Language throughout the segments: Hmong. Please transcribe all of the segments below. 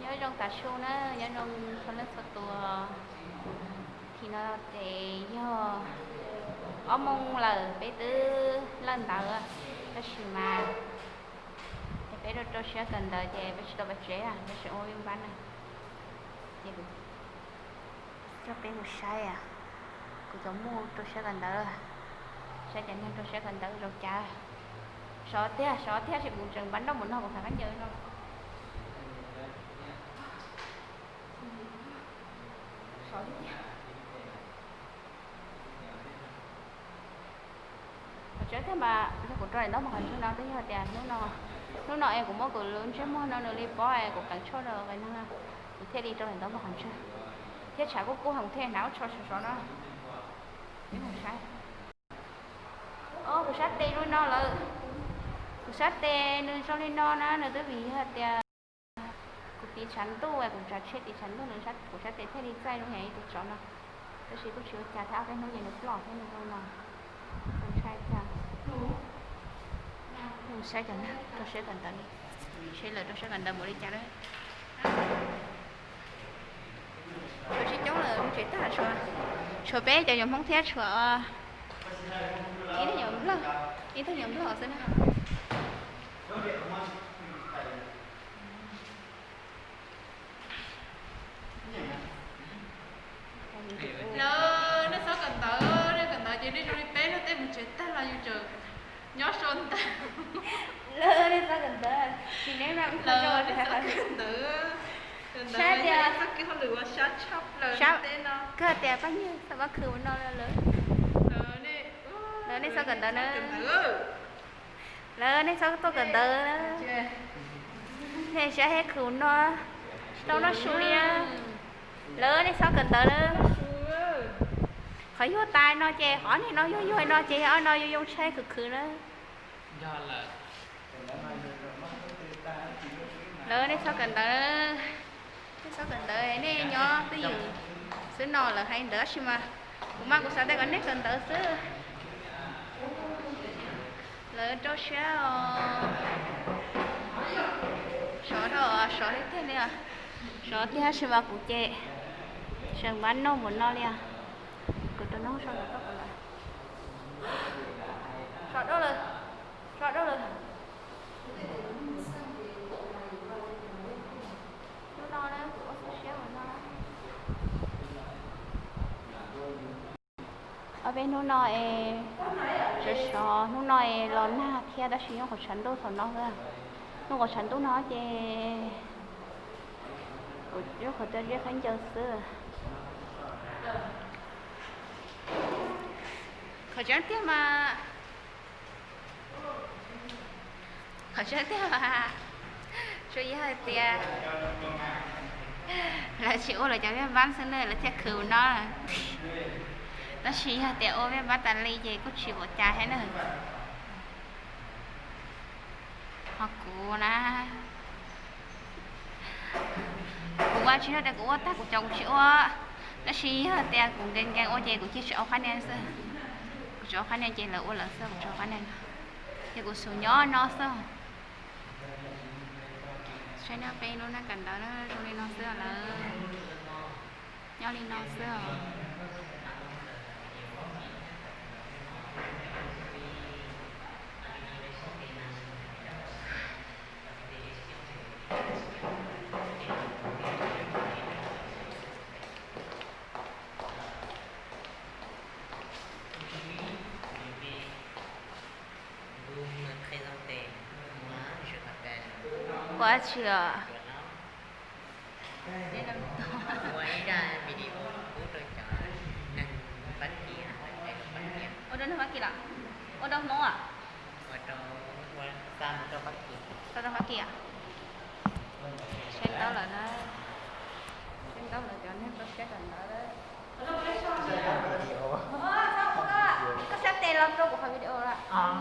Nyob zoo tas su na, nyob zoo txhua leej txhua tus. Thaum no ces yog ob moos lawm peb twb lawj ntawv, tab sis mas ces peb rau rau siab kawm ntawv ces peb tsis tau pais tsev, peb tseem ua vij npab na. Ces coj peb mus saib, kuv cov muj rau siab kawm ntawv, saib cov neeg rau siab kawm ntawv zoo cas. Sov tiag, sov tiag, tab sis kuv tseem npaj nroj mus no kuv tham khaub ncaws no. Sov tiag. Qhov tseeb thiab mas yog kuv rau daim ntaub npog qhov ntswg no twb yog tias hnub no es kuv muab kuv lub ntsej muag no nws li pob es kuv pleev tshuaj rau qe neeg, kuv thiaj li rau daim ntaub npog qhov ntswg. Thiab tshav kuj kub heev thiab hnav lub tsho sov sov no. Saib, kuv sab tes zoo li no lawm. Kuv sab tes nws zoo li no na, nws twb vim yog tias kuv tiv tshav ntuj, kuv tsav tsheb tiv tshav ntuj, kuv sab tes thiaj li txaij zoo li tus tsov no. Tab sis kuj tsis ua cas, thiab ob peb hnub ces nws ploj thiab nws zoo no. Ntshai cas. Saib cov rau siab kawm ntawv, seb lawv rau siab kawm ntawv npaum li cas lawm. Tshuav tsis coob lawm, tsev tag tshuav, tshuav peb cov nyuam Hmoob thiab tshuav ib tug nyuam Nplog, ib tug nyuam Nplog xwb na. Lawv, nej txhob kawm ntawv, nej kawm ntawv ces nej zoo li peb no, tej mus tsev tag los yus tseem nyob sau ntawv. Lawv, nej txhob kawm ntawv, tsis neb, lawv, nej txhob kawm ntawv. Saib tias txoj kev hauj lwm uas sab tshaj plaws nyob teb no. Kawg tias pab nyuag txhob pab khwv ua no lawm. Lawv, nej txhob kawm ntawv na. Lawv, nej txhob tuaj kawm ntawv na. Nej saib, hej khwv no, tau noj su li. Lawv, nej txhob kawm ntawv na. Qhov yuag tas no ces qhov niag no yuag yuag no ces yog ob no yuag yoo tshaib khwv khwv na. Lawv, nej txhob kawm ntawv, nej txhob kawm ntawv, nej nyob twj ywm xwb no. Lawv hais ntawd tab sis mas kuv mas kuv xav tias kom nej kawm ntawv xwb. Lawv rau siab os. Sov rau, sov tiag tiag li os. Sov tiag tab sis mas kuv ces tseem npaj noj npaum no li os. Kuv rau noj soj ntawd koj puas lawm? Sov rau lawm, sov rau lawm. Hnub no na kuv ua xwb siab ua no. Ob peb hnub no es sov sov, hnub no es los nag thiab tab sis nyob qhov tshav ntuj thaum no xwb. Nyob qhov tshav ntuj no ces kuv nyob qhov twj ywm khaub ncaws xwb. Qhov tseeb tiag mas, qhov tseeb tiag mas, tsuas yog hais tias lawv tsis ua lawv cov vij npab xwb na lawv thiaj khwv no. Tab sis yog tias ua vij npab tas li ces kuj tsis ua cas thiab na. Ho kuv na, kuv mas tsis yog tias kuv ua tag kuv cov kuv tsis ua, tab sis yog tias kuv nkees nkees ua ces kuv cia tsis ua qhab niag xwb. Kuv tsis ua qhab niag ces lawv ua lawv xwb, kuv tsis ua qhab niag no. Ces kuv xub nyob no xwb. Saib no peb lub neej kawm ntawv zoo li no xwb lawm. Nyob li no xwb os. Ua dab tsi os? Ua ib zaj video pub rau cov neeg Fab Kis, ua rau neeg Fab Kis los? Ua rau Hmoob os? Ua rau, ua xa mus rau Fab Kis. Xa rau Fab Kis os? Saib ntaub lawm na. Saib ntaub lawm cov neeg rau siab kawm ntawv lawm. Koj sab tes los rau kuv qhov video lawm.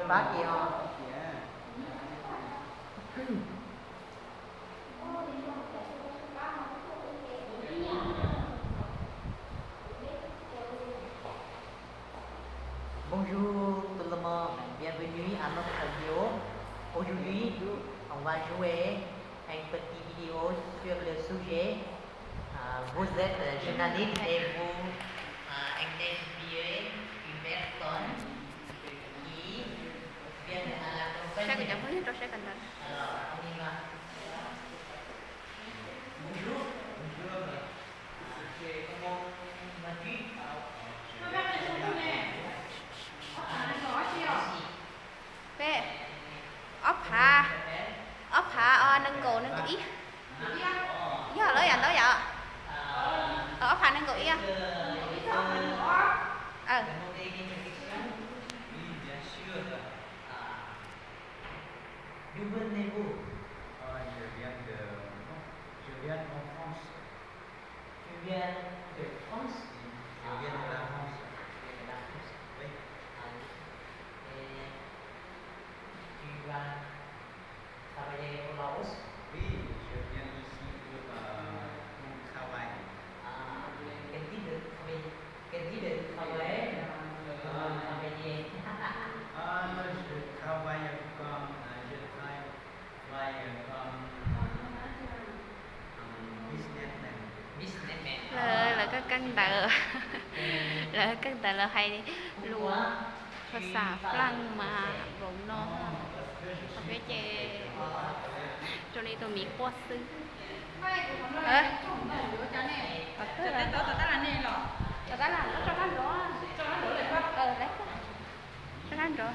Pab kiag os. Bonjour tout le monde, bienvenue à notre vidéo. Aujourd'hui, on va jouer un petit vidéo sur le sujet, euh, vous êtes journaliste et vous, euh, interviewez une personne qui vient à la campagne. Saib kuv cov Hmoob Yog rau saib kawm ntawv. Alors, on y va. Bonjour. Bonjour. Peb, ob phav, ob phav nees nkaum, nees nkaum ib. Yog lawm yam ntau yom? Ob phav nees nkaum ib. D'où venez-vous? Ah, je viens de, je viens en France. Tu viens de France? Je viens de la France. De la France. Oui. Ah, oui. Et tu vas travailler au Laos? Oui, je viens ici pour, euh, pour travailler. Ah, quel type de travail? Quel type de travail, euh, travailler? Ah, je travaille comme, euh, je travaille Lawv, lawv kaj kaj ntawd, lawv kaj ntawd lawv hais lus phas xas Flaaj mas npaum no, peb ces zoo li tus miv quaj xwb. Tom tab las, tom tab las, tso tab nrov, tso tab nrov.